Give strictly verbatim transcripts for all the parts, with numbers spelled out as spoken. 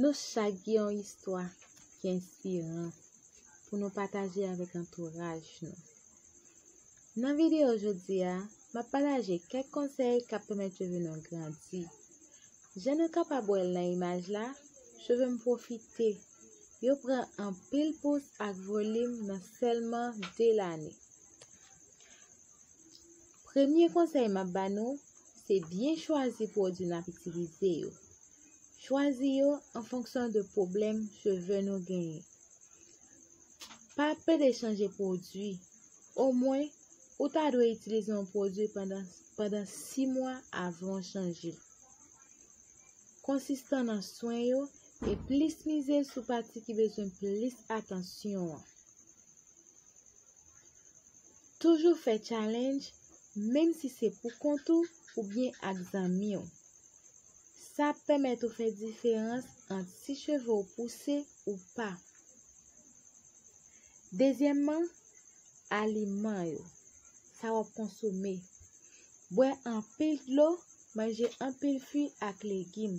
Nou chak gen yon istwa ki enspiran pou nou pataje avèk antouraj nou. Nan videyo jodi a, m ap pataje kèk konsèy k ap pèmèt cheve nou grandi. Jan nou kapab wè l nan imaj la, cheve m pwofite. Yo pran anpil pous ak volim nan sèlman de lane. Premye konsèy m ap ba nou, se byen chwazi pwodui n ap itilize yo. Chwazi yo an fonksyon de pwoblèm cheve nou genyen. Pa pede chanje pwodui. Omwen, ou ta dwe itilize yon pwodui pandan, pandan sis mwa avan w chanje l. Konsistan nan swen yo e plis mize sou pati ki bezwen plis atansyon an. Toujou fè challenge, menm si se pou kont ou oubyen ak zanmi w. Sa ap pèmèt ou fè diferans ant si cheve w pouse ou pa. Dezyèmman, aliman yo. Sa w ap konsome. Bwè anpil dlo, manje anpil fwi ak legim.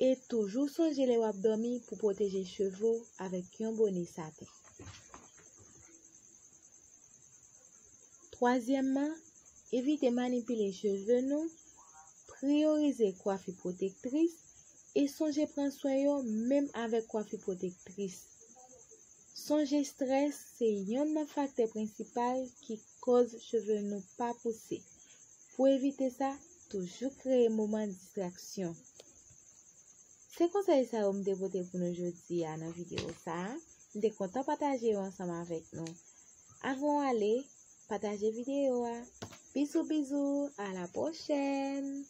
E toujou sonje lè w ap dòmi pou pwoteje cheve w avèk yon bone saten. Twazyèmman, evite manipile cheve nou, priyorize kwafi pwotektris e sonje pran swen yo menm avèk kwafi pwotektris. Sonje estrès se yonn nan faktè prensipal ki kòz cheve nou pa pouse. Pou evite sa, toujou kreye moman distraksyon. Se konsèy sa yo m te pote pou nou jodi a nan videyo sa a. M te kontan pataje yo ansanm avèk nou. Avan w ale, pataje videyo a. Bizou, bizou, à la prochaine!